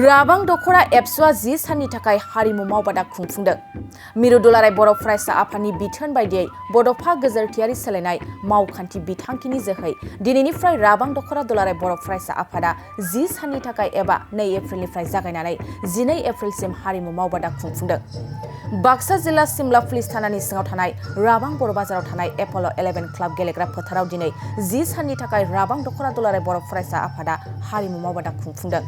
राबां दख'र एबसुआ 10 साननि थाखाय हारिमु मावबादा खुंफुंदों। मिरु दुलाराय बर' फरायसा आफादनि बिथोन बायदियै बड'फा गोजोरथियारि सोलायनाय मावखान्थि बिथांखिनि जोहै दिनैनिफ्राय राबां दख'र दुलाराय बर' फरायसा आफादा 10 साननि थाखाय एबा 2 एप्रिलनिफ्राय जागायनानै 12 एप्रिलसिम हारिमु मावबादा खुंफुंदों। बाक्सा जिल्ला सिमला पुलिस थानानि सिङाव थानाय राबां बर' बाजाराव थानाय एप'ल 11 क्लाब गेलेग्रा फोथाराव दिनै 10 साननि थाखाय राबां दख'र दुलाराय बर' फरायसा आफादा हारिमु मावबादा खुंफुंदों।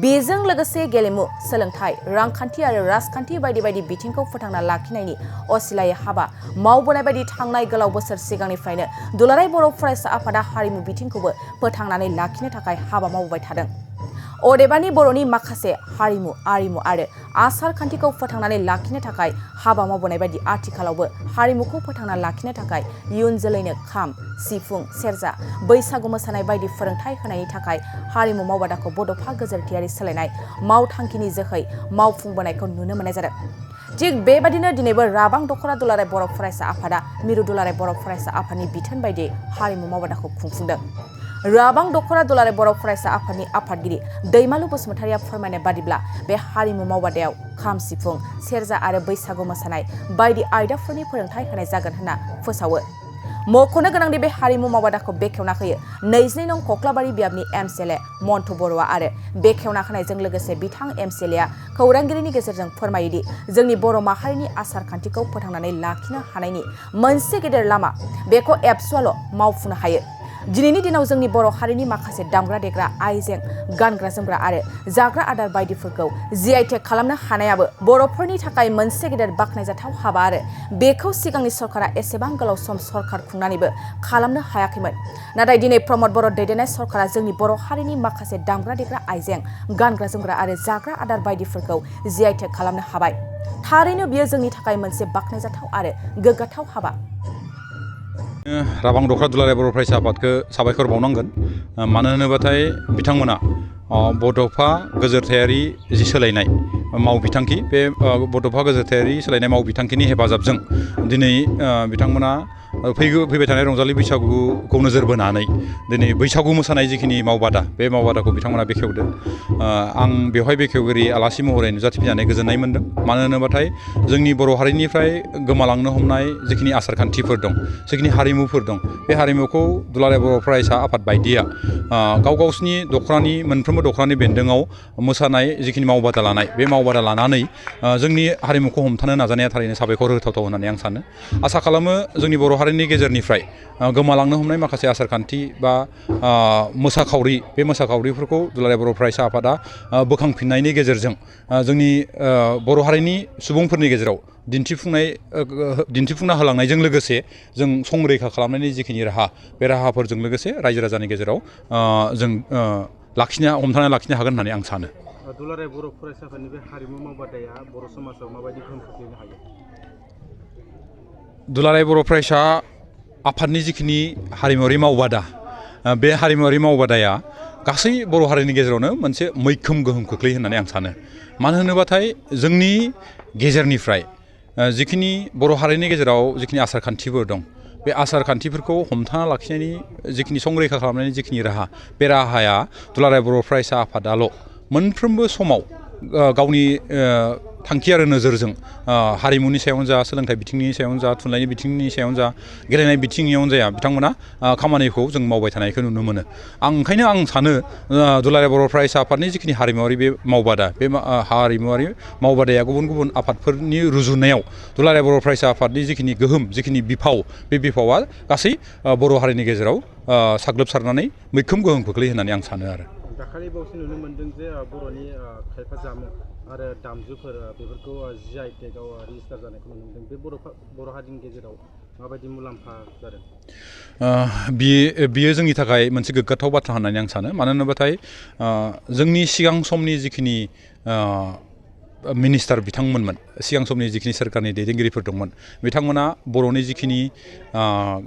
बेजों लोगोसे गेलेमु, सोलोंथाइ, रांखान्थि आरो राजखान्थि बायदि बायदि बिथिंखौ फोथांना लाखिनायनि असिलायै हाबा मावबोनाय बायदि थांनाय गोलाव बोसोर सिगांनिफ्रायनो दुलाराय बर' फरायसा आफादा हारिमु बिथिंखौबो फोथांनानै लाखिनो थाखाय हाबा मावबोबाय थादों। अदेबानि बर'नि माखासे हारिमु, आरिमु आरो आसार खान्थिखौ फोथांनानै लाखिनो थाखाय हाबा मावबोनाय बायदि आथिखालावबो हारिमुखौ फोथांना लाखिनो थाखाय इयुन जोलैनो खाम, सिफुं, सेरजा, बैसागु मोसानाय बायदि फोरोंथाइ होनायनि थाखाय हारिमु मावबादाखौ बड'फा गोजोरथियारि सोलायनाय मावथांखिनि जोहै मावफुंबोनायखौ नुनो मोननाय जादों। थिग बेबादिनो दिनैबो राबां दख'र दुलाराय बर' फरायसा आफादा मिरु दुलाराय बर' फरायसा आफादनि बिथोन बायदियै हारिमु मावबादाखौ खुंफुंदों। राबां दख'र दुलाराय बर' फरायसा आफादनि आफादगिरि दैमालु बसुमतारिया फोरमायनाय बादिब्ला बे हारिमु मावबादायाव खाम, सिफुं, सेरजा आरो बैसागु मोसानाय बायदि आयदाफोरनि फोरोंथाइ होनाय जागोन होनना फोसावो। मख'नो गोनांदि बे हारिमु मावबादाखौ बेखेवना होयो 22 नं कक्लाबारि बियाबनि एमसिएलए मन्टु बर'आ आरो बेखेवना होनायजों लोगोसे बिथां एमसिएलएआ खौरांगिरिनि गेजेरजों फोरमायोदि जोंनि बर' माहारिनि आसार खान्थिखौ फोथांनानै लाखिनो हानायनि मोनसे गेदेर लामा बेखौ एबसुआल' मावफुंनो हायो। दिनैनि दिनाव जोंनि बर' हारिनि माखासे दामग्रा देग्रा आइजें, गानग्रा जोमग्रा आरो जाग्रा आदार बायदिफोरखौ जिआइटेक खालामनो हानायाबो बर'फोरनि थाखाय मोनसे गेदेर बाख्नायजाथाव हाबा आरो बेखौ सिगांनि सरकारा एसेबां गोलाव सम सरकार खुंनानैबो खालामनो हायाखैमोन। नाथाय दिनै प्रमद बर' दैदेननाय सरकारा जोंनि बर' हारिनि माखासे दामग्रा देग्रा आइजें, गानग्रा जोमग्रा आरो जाग्रा आदार बायदिफोरखौ जिआइटेक खालामनो हाबाय। थारैनो बियो जोंनि थाखाय मोनसे बाख्नायजाथाव आरो गोग्गाथाव हाबा। राबां दख'र दुलाराय बर' फरायसा आफादखौ साबायखर बावनांगोन। मानो होनोबाथाय बिथांमोना बड'फा गोजोरथायारि जि सोलायनाय माव बिथांखि बे बड'फा गोजोरथायारि सोलायनाय माव बिथांखिनि हेफाजाबजों दिनै बिथांमोना फैबाय थानाय रंजालि बैसागुखौ नोजोर बोनानै दिनै बैसागु मोसानाय जिखिनि मावबादा बे मावबादाखौ बिथांमोना बेखेवदों। आं बेवहाय बेखेवगिरि आलासि महरै नुजाथिफैनानै गोजोननाय मोन्दों। मानो होनोबाथाय जोंनि बर' हारिनिफ्राय गोमालांनो हमनाय जिखिनि आसार खान्थिफोर दं, जिखिनि हारिमुफोर दं, बे हारिमुखौ दुलाराय बर' फरायसा आफाद बायदिया गावसिनि दख'रानि मोनफ्रोमबो दख'रानि बेन्दोङाव मोसानाय जिखिनि मावबादा लानाय बे मावबादा लानानै जोंनि हारिमुखौ हमथानो नाजानाया थारैनो साबायखर होथावथाव होननानै आं सानो। आसा खालामो जोंनि बर' हारिनि गेजेरनिफ्राय गोमालांनो हमनाय माखासे आसार खान्थि बा मोसाखावरि बे मोसाखावरिफोरखौ दुलाराय बर' फरायसा आफादा बोखांफिननायनि गेजेरजों जोंनि बर' हारिनि सुबुंफोरनि गेजेराव दिन्थिफुंना होलांनायजों लोगोसे जों संरैखा खालामनायनि जिखिनि राहा बे राहाफोरजों लोगोसे रायजो राजानि गेजेराव जों हमथाना लाखिनो हागोन होननानै आं सानो। दुलाराय बर' फरायसा आफादनि बे हारिमु मावबादाया बर' समाजाव माबायदि गोहोम खोख्लैनो हायो? दुलाराय बर' फरायसा आफादनि जिखिनि हारिमुवारि मावबादा बे हारिमुवारि मावबादाया गासै बर' हारिनि गेजेरावनो मोनसे मैखोम गोहोम खोख्लैयो होननानै आं सानो। मानो होनोबाथाय जोंनि गेजेरनिफ्राय जिखिनि बर' हारिनि गेजेराव जिखिनि आसार खान्थिफोर दं, बे आसार खान्थिफोरखौ हमथाना लाखिनायनि जिखिनि संरैखा खालामनायनि जिखिनि राहा, बे राहाया दुलाराय बर' फरायसा आफादाल' मोनफ्रोमबो समाव गावनि थांखि आरो नोजोरजों हारिमुनि सायावनो जा, सोलोंथाइ बिथिंनि सायावनो जा, थुनलाइनि बिथिंनि सायावनो जा, गेलेनाय बिथिङावनो जाया, बिथांमोना खामानिखौ जों मावबाय थानायखौ नुनो मोनो। ओंखायनो आं सानो दुलाराय बर' फरायसा आफादनि जिखिनि हारिमुवारि बे मावबादा, बे हारिमुवारि मावबादाया गुबुन गुबुन आफादफोरनि रुजुनायाव दुलाराय बर' फरायसा आफादनि जिखिनि गोहोम, जिखिनि बिफाव, बे बिफावा गासै बर' हारिनि गेजेराव साग्लोबसारनानै मैखोम गोहोम खोख्लैयो होननानै आं सानो आरो। दाखालि बावैसो नुनो मोन्दों जे बर'नि खायफा जामुं आरो दामजुफोर बेफोरखौ जिआइटेकआव रेजिस्टार जानायखौ नुनो मोन्दों। बे बर' हारिनि गेजेराव माबायदि मुलाम्फा जादों? बियो जोंनि थाखाय मोनसे गोग्गाथाव बाथ्रा होननानै आं सानो। मानो होनोबाथाय जोंनि सिगां समनि जिखिनि मिनिस्टार बिथांमोनमोन, सिगां समनि जिखिनि सोरखारनि दैदेनगिरिफोर दंमोन, बिथांमोना बर'नि जिखिनि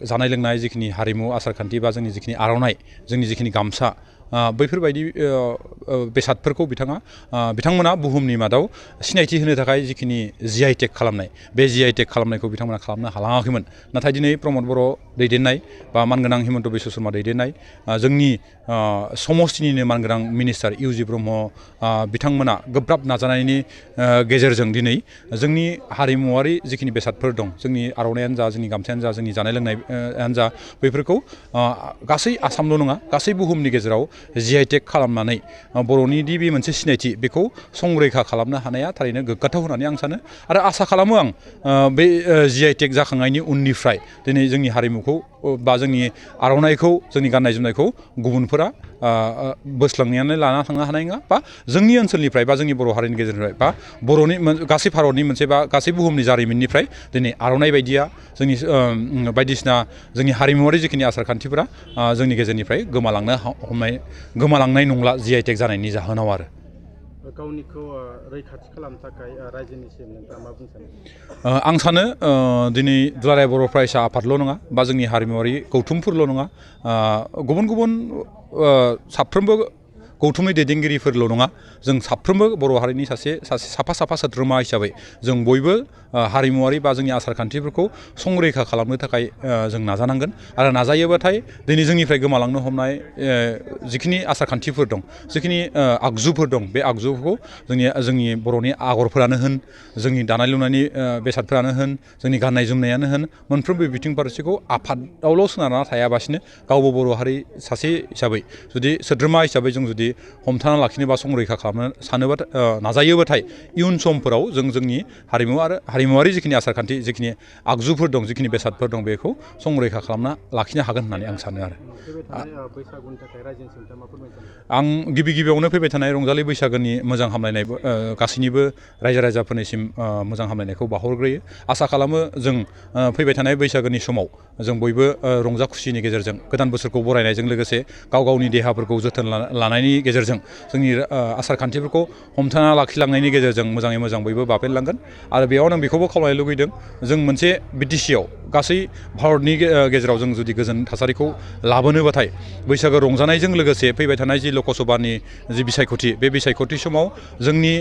जानाय लोंनाय, जिखिनि हारिमु आसार खान्थि बा जोंनि जिखिनि आर'नाइ, जोंनि जिखिनि गामसा, बैफोरबायदि बेसादफोरखौ बिथांमोना बुहुमनि मादाव सिनायथि होनो थाखाय जिखिनि GI टेग खालामनाय बे GI टेग खालामनायखौ बिथांमोना खालामनो हालाङाखैमोन। नाथाय दिनै प्रमद बर' दैदेननाय बा मानगोनां हिमन्त बिश्व शर्मा दैदेननाय जोंनि समस्तिनिनो मानगोनां मिनिस्टार UG ब्रह्म बिथांमोना गोब्राब नाजानायनि गेजेरजों दिनै जोंनि हारिमुवारि जिखिनि बेसादफोर दं, जोंनि आर'नायानो जा, जोंनि गामसायानो जा, जोंनि जानाय लोंनायानो जा, बैफोरखौ गासै आसामल' नङा गासै बुहुमनि गेजेराव GI टेग खालामनानै बर'नि दि बे मोनसे सिनायथि बेखौ संरैखा खालामनो हानाया थारैनो गोग्गाथाव होननानै आं सानो आरो आसा खालामो आं बे GI टेग जाखांनायनि उननिफ्राय दिनै जोंनि हारिमुखौ बा जोंनि आर'नाइखौ, जोंनि गाननाय जोमनायखौ गुबुनफोरा बोस्लांनानै लाना थांनो हानाय नङा बा जोंनि ओनसोलनिफ्राय बा जोंनि बर' हारिनि गेजेरनिफ्राय बा बर'नि गासै भारतनि मोनसे बा गासै बुहुमनि जारिमिननिफ्राय दिनै आर'नाइ बायदिया जोंनि बायदिसिना जोंनि हारिमुवारि जिखिनि आसार खान्थिफोरा जोंनि गेजेरनिफ्राय गोमालांनाय नंला GI टेग जानायनि जाहोनाव आरो। गावनिखौ रैखाथि खालामनो थाखाय रायजोनिसिम नोंथाङा मा बुंनो सानो? आं सानो दिनै दुलाराय बर' फरायसा आफादल' नङा बा जोंनि हारिमुवारि गौथुमफोरल' नङा, गुबुन गुबुन साफ्रोमबो गौथुमनि दैदेनगिरिफोरल' नङा, जों साफ्रोमबो बर' हारिनि साफा सोद्रोमा हिसाबै जों बयबो हारिमुवारि बा जोंनि आसार खान्थिफोरखौ संरैखा खालामनो थाखाय जों नाजानांगोन आरो नाजायोबाथाय दिनै जोंनिफ्राय गोमालांनो हमनाय जिखिनि आसार खान्थिफोर दं, जिखिनि आगजुफोर दं, बे आगजुफोरखौ जोंनि बर'नि आगरफोरानो होन, जोंनि दानाय लुनायनि बेसादफोरानो होन, जोंनि गाननाय जोमनायानो होन, मोनफ्रोमबो बिथिं फारसेखौ आफादावल' सोनारना थायाबासिनो गावबो बर' हारि सासे हिसाबै जुदि सोद्रोमा हिसाबै जों जुदि हमथाना लाखिनो बा संरैखा खालामनो सानोबा नाजायोबाथाय इयुन समफोराव जों जोंनि हारिमुवारि जिखिनि आसार खान्थि, जिखिनि आगजुफोर दं, जिखिनि बेसादफोर दं, बेखौ संरैखा खालामना लाखिनो हागोन होननानै आं सानो आरो। आं गिबियावनो फैबाय थानाय रंजालि बैसागोनि मोजां हामलायनाय गासैनिबो रायजो राजाफोरनिसिम मोजां हामलायनायखौ बावहरग्रोयो। आसा खालामो जों फैबाय थानाय बैसागोनि समाव जों बयबो रंजा खुसिनि गेजेरजों गोदान बोसोरखौ बरायनायजों लोगोसे गाव गावनि देहाफोरखौ जोथोन लानायनि गेजेरजों जोंनि आसार खान्थिफोरखौ हमथाना लाखिलांनायनि गेजेरजों मोजाङै मोजां बयबो बाबेनलांगोन। आरो बेयावनो आं बेखौबो खावलायनो लुगैदों, जों मोनसे BTC-आव गासै भारतनि गेजेराव जों जुदि गोजोन थासारिखौ लाबोनोबाथाय बैसागो रंजानायजों लोगोसे फैबाय थानाय जि लकसभानि जि बिसायख'थि, बे बिसायख'थि समाव जोंनि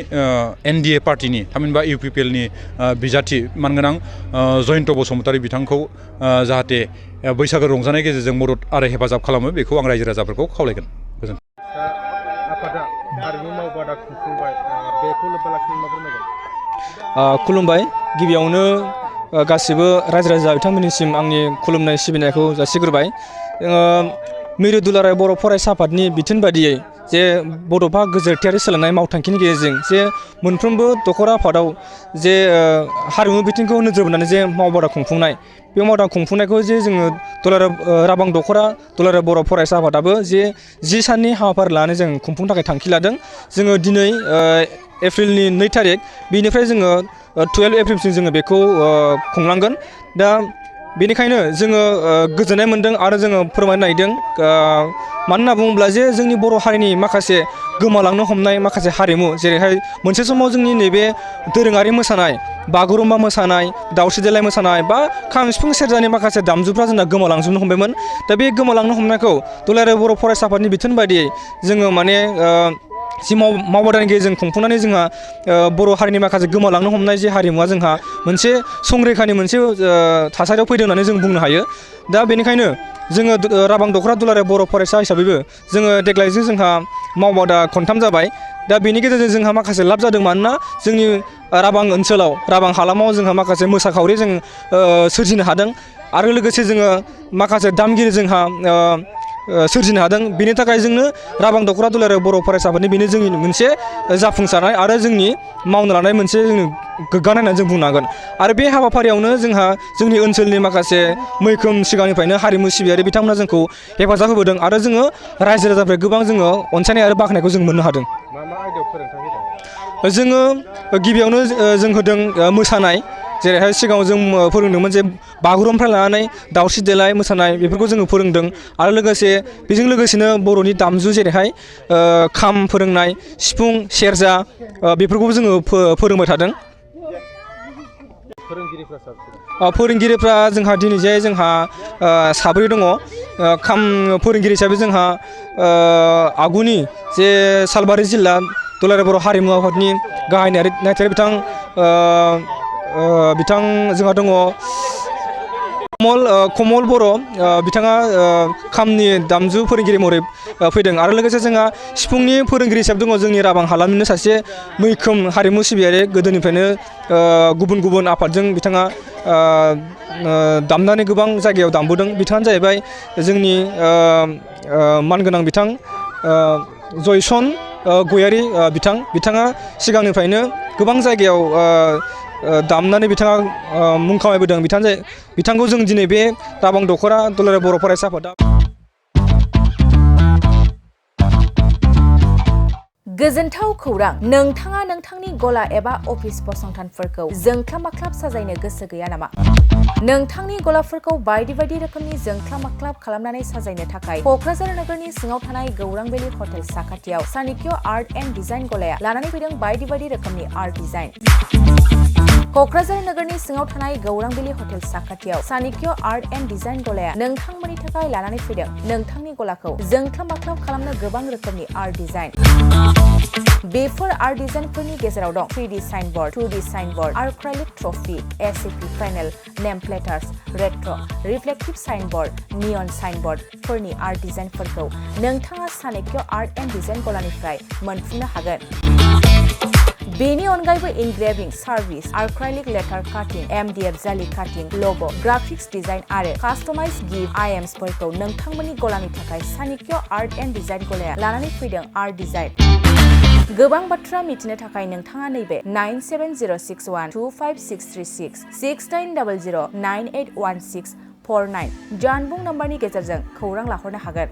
NDA पार्टिनि थामहिनबा UPPLनि बिजाथि मानगोनां जयन्त बसुमतारी बिथांखौ जाहाथे बैसागो रंजानायनि गेजेरजों मदद आरो हेफाजाब खालामो, बेखौ आं रायजो राजाफोरखौ खावलायगोन। गोजोन्थों। आफादा हारिमु मावबादा खुंफुंबाय, बेखौ लोब्बा लाखिनानै मा फोरमायगोन? खुलुमबाय। गिबियावनो गासिबो रायजो राजा बिथांमोननिसिम आंनि खुलुमनाय सिबिनायखौ जासिग्रोबाय। मिरु दुलाराय बर' फरायसा आफादनि बिथोन बादियै जे बड'फा गोजोरथायारि सोलायनाय मावथांखिनि गेजेरजों जे मोनफ्रोमबो दख'र आफादाव जे हारिमु बिथिंखौ नोजोर बोनानै जे मावबादा खुंफुंनाय, बे मावबादा खुंफुंनायखौ जे जोङो राबां दख'रा दुलाराय बर' फरायसा आफादाबो जे 10 साननि हाबाफारि लानानै जों खुंफुंनो थाखाय थांखि लादों। जोङो दिनै एप्रिलनि 2 तारिख, बेनिफ्राय जोङो 12 एप्रिलसिम जोङो बेखौ खुंलांगोन। दा बेनिखायनो जोङो गोजोननाय मोन्दों आरो जोङो फोरमायनो नागिरदों, मानो होनना बुङोब्ला जे जोंनि बर' हारिनि माखासे गोमालांनो हमनाय माखासे हारिमु, जेरैहाय मोनसे समाव जोंनि नैबे दोरोङारि मोसानाय, बागुरुम्बा मोसानाय, दावस्रि देलाय मोसानाय बा खाम सिफुं सेरजानि माखासे दामजुफ्रा जोंना गोमालांजोबनो हमबायमोन। दा बे गोमालांनो हमनायखौ दुलाराय बर' फरायसा आफादनि बिथोन बायदियै जोङो माने जि मावबादानि गेजेरजों खुंफुंनानै जोंहा बर' हारिनि माखासे गोमालांनो हमनाय जे हारिमुवा जोंहा मोनसे संरैखानि मोनसे थासारियाव फैदों होननानै जों बुंनो हायो। दा बेनिखायनो जोङो राबां दख'रा दुलाराय बर' फरायसा हिसाबैबो जोङो देग्लायजों जोंहा मावबादा 3 जाबाय। दा बेनि गेजेरजों जोंहा माखासे लाब जादों, मानोना जोंनि राबां ओनसोलाव, राबां हालामाव जोंहा माखासे मोसाखावरि जों सोरजिनो हादों आरो लोगोसे जोङो माखासे दामगिरि जोंहा सोरजिनो हादों। बेनि थाखाय जोंनो राबां दख'रा दुलाराय बर' फरायसाफोरनि बेनो जोंनि मोनसे जाफुंसारनाय आरो जोंनि मावनो लानाय मोनसे जोंनि गोग्गानाय होननानै जों बुंनो हागोन। आरो बे हाबाफारियावनो जोंहा जोंनि ओनसोलनि माखासे मैखोम सिगांनिफ्रायनो हारिमु सिबियारि बिथांमोना जोंखौ हेफाजाब होबोदों आरो जोङो रायजो राजानिफ्राय गोबां जोङो अनसायनाय आरो बाख्नायखौ जों मोननो हादों। मा आयदायाव फोरोंथाय होदों? जोङो गिबियावनो जों होदों मोसानाय, जेरैहाय सिगाङाव जों फोरोंदोंमोन जे बागुरुम्बा लानानै दावस्रि देलाय मोसानाय, बेफोरखौ जोङो फोरोंदों आरो लोगोसे बेजों लोगोसेनो बर'नि दामजु जेरैहाय खाम फोरोंनाय, सिफुं, सेरजा, बेफोरखौबो जोङो फोरोंबाय थादों। फोरोंगिरिफ्रा साबेसे दं? फोरोंगिरिफ्रा जोंहा दिनैजाय जोंहा 7 दङ। खाम फोरोंगिरि हिसाबै जोंहा आगुनि जे सालबारि जिल्ला दुलाराय बर' हारिमु आफादनि गाहाय नायथारि बिथां जोंहा दङ कमल बर', बिथाङा खामनि दामजु फोरोंगिरि महरै फैदों आरो लोगोसे जोंहा सिफुंनि फोरोंगिरि हिसाबै दङ जोंनि राबां हालामनिनो सासे मैखोम हारिमु सिबियारि, गोदोनिफ्रायनो गुबुन गुबुन आफादजों बिथाङा दामनानै गोबां जायगायाव दामबोदों। बिथाङानो जाहैबाय जोंनि मानगोनां बिथां जयसन गयारि बिथाङा सिगांनिफ्रायनो गोबां जायगायाव दामनानै बिथाङा मुं खामायबोदों। बिथांखौ जों दिनै बे राबां दख'रा दुलाराय बर' फरायसा आफादा गोजोनथाव खौरां, नोंथाङा नोंथांनि गला एबा अफिस फसंथानफोरखौ जोंख्लाब माख्लाब साजायनो गोसो गैया नामा? नोंथांनि गलाफोरखौ बायदि बायदि रोखोमनि जोंख्लाब माख्लाब खालामनानै साजायनो थाखाय क'क्राझार नोगोरनि सिङाव थानाय गौरां भेलि हटेल साखाथियाव चाणक्य आर्ट एन्ड डिजाइन गलाया लानानै फैदों बायदि बायदि रोखोमनि आर्ट डिजाइन। क'क्राझार नोगोरनि सिङाव थानाय गौरां भेलि हटेल साखाथियाव चाणक्य आर्ट एन्ड डिजाइन गलाया नोंथांमोननि थाखाय लानानै फैदों नोंथांनि गलाखौ जोंख्लाब माख्लाब खालामनो गोबां रोखोमनि आर्ट डिजाइन। बेफोर आर्ट डिजाइनफोरनि गेजेराव दं 3D signboard, 2D signboard, acrylic trophy, SAP panel, name plates, retro', reflective signboard, neon साइनबोर्डफोरनि आर्ट डिजाइनफोरखौ नोंथाङा चाणक्य आर्ट एन्ड डिजाइन गलानिफ्राय मोनफुंनो हागोन। बेनि अनगायैबो इनग्रेभिं सार्भिस, आर्क्राइलिक लेटार काटिं, MDF जालि काटिं, लग', ग्राफिक्स डिजाइन आरो कास्टमाइज गिफ्ट आइटेम्सफोरखौ नोंथांमोननि गलानि थाखाय चाणक्य आर्ट एन्ड डिजाइन गलाया लानानै फैदों आर्ट डिजाइन। गोबां बाथ्रा मिथिनो थाखाय नोंथाङा नैबे 9706125636 6900981649 जानबुं नम्बरनि गेजेरजों खौरां लाहरनो हागोन।